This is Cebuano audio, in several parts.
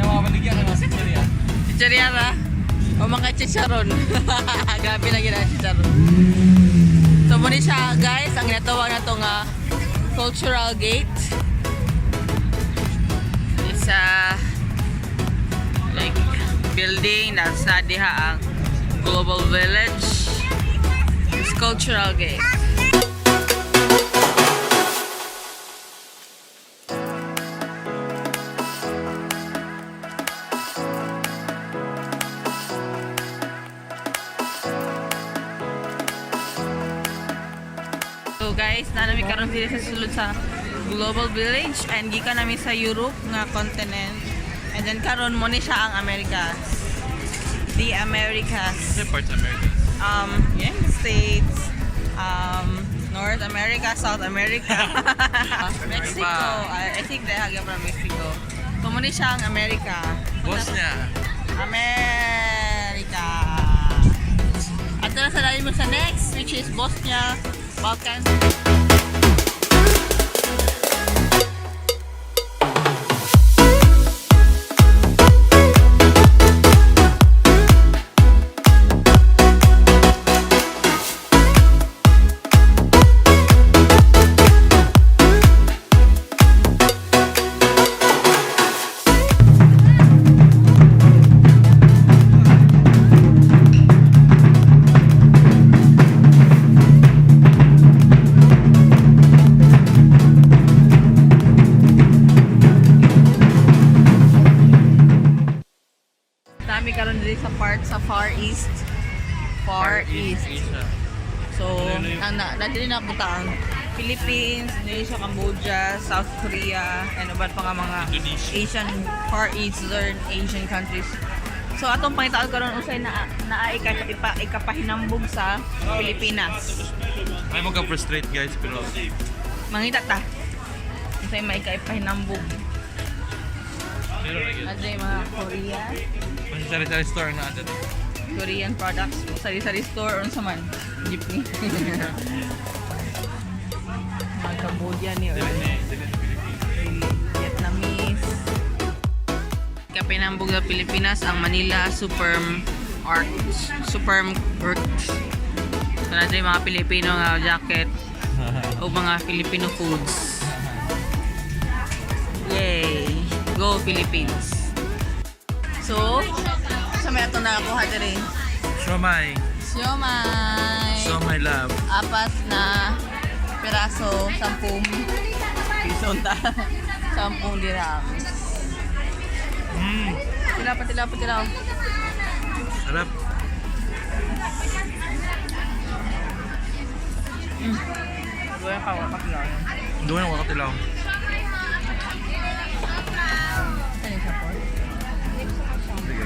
Yung mga baligyan ng mga chichirya. Chichirya ra. O mga chicharon. Grabe na gina chicharon. So muna siya, guys, ang ginatawag na to nga cultural gate. It's a like building that's na diha ang Global Village. It's cultural gate. So guys, naa nami karon diri sa sulod sa Global Village and gikan nami sa Europe nga continent. And then karon mo ni siya ang Americas. The Americas. Kasi parts America. United States, North America, South America, Mexico. I think they have from Mexico. So mo ni siya ang America. Bosnia. America. At na sa lalim mo sa next, which is Bosnia, Balkans. Dami karon diri sa part sa Far East. Far East. Asia. So, ang na diri na punta ang Philippines, Indonesia, Cambodia, South Korea, and uban pa nga mga Indonesia. Asian, Far Eastern Asian countries. So atong pangitaan karon unsay na naa ikapahinambog sa Pilipinas. Ay mo ka-frustrate, guys, pero Mangita ta. Unsay maikaipahinambog. Pero lagi. Adto mga Korea, Mas sari-sari store na ato. Korean products, sari-sari store unsa man. Jeepney. Mga Cambodia ni or Dili ni dili ni Philippines. Vietnamese. Kapinambog sa Pilipinas ang Manila Super Art Super Art. So na mga Pilipino nga jacket o mga Filipino foods. Yay! Go Philippines! So, sa may ato nakakuha diri. Siomai. Siomay! Siomai love. Apat na piraso, 10 piso ta. 10 dirhams. Tila pa, tila pa, tila. Sarap. Doon ka, wakat lang. Doon ang wakatilaw. Saan yung support? Sige.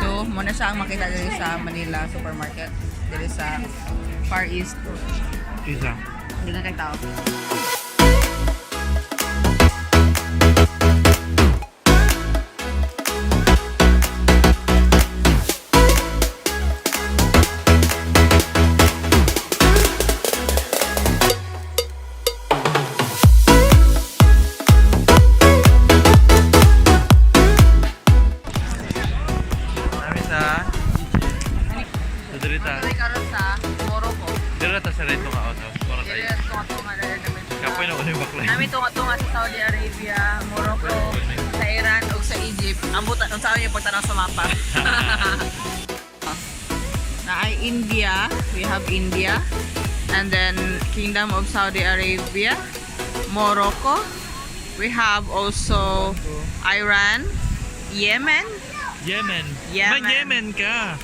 So, muna siya ang makita dito sa Manila supermarket. Dito sa Far East. Isa. Hindi na kay tao. Nami sa Sa dirita. Dito karon sa Morocco. Dirita sa reto ka auto. Para Dito tayo. tunga-tunga na rin namin. Kapoy na ko yung baklay. Nami tunga-tunga sa Saudi Arabia, Morocco, sa Iran ug sa Egypt. Ang buta unsa yung pagtanaw sa mapa. Na ay India, we have India and then Kingdom of Saudi Arabia, Morocco. We have also Iran, Yemen, Yemen. Yemen. May Yemen ka.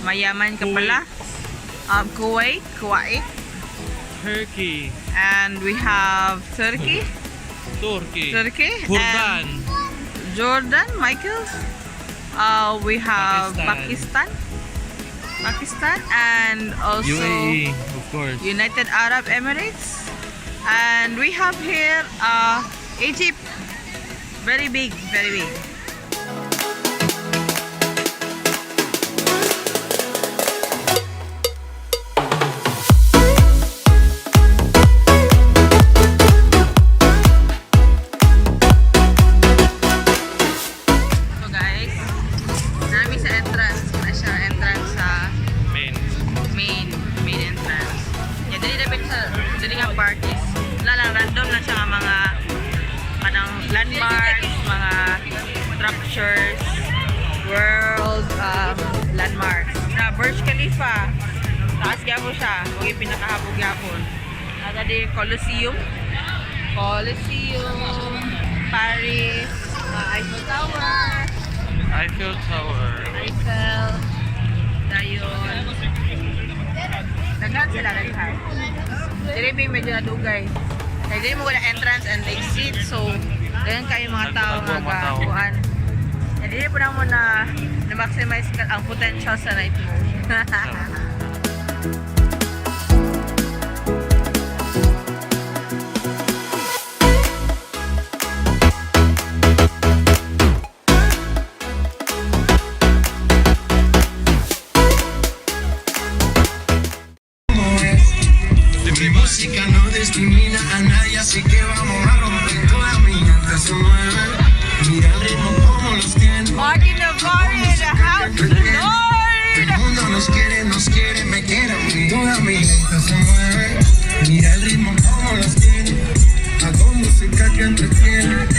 Mayaman ka pala. Kuwait, Kuwait, Turkey. And we have Turkey, Turkey. Turkey, Jordan. And Jordan, Michael. We have Pakistan, Pakistan. Pakistan, and also UAE, of course. United Arab Emirates, and we have here Egypt. Very big, very big. Features, World Landmarks. Na Burj Khalifa. Taas gyapon siya. Mao pinakahabog gyapon. Naa di Colosseum. Colosseum. Paris. Eiffel Tower. Eiffel Tower. Eiffel. Dayon. Daghan sila, daghan. Dili ba medyo nadugay. Kaya dili mo wala entrance and exit. So, daghan kayo mga tao Nagtago nga ang mga tao. kuan. Kaya dili po na mo na maximize ang potential sa night mode. Mi música no discrimina a nadie, así que vamos a romper. Toda mi gente se mueve. Mira el ritmo como los tiene. Martin Navarro in the house El tonight! mundo nos quiere, me quiere a mí. Toda mi gente se mueve. Mira el ritmo como los tiene. Hago música que entretiene.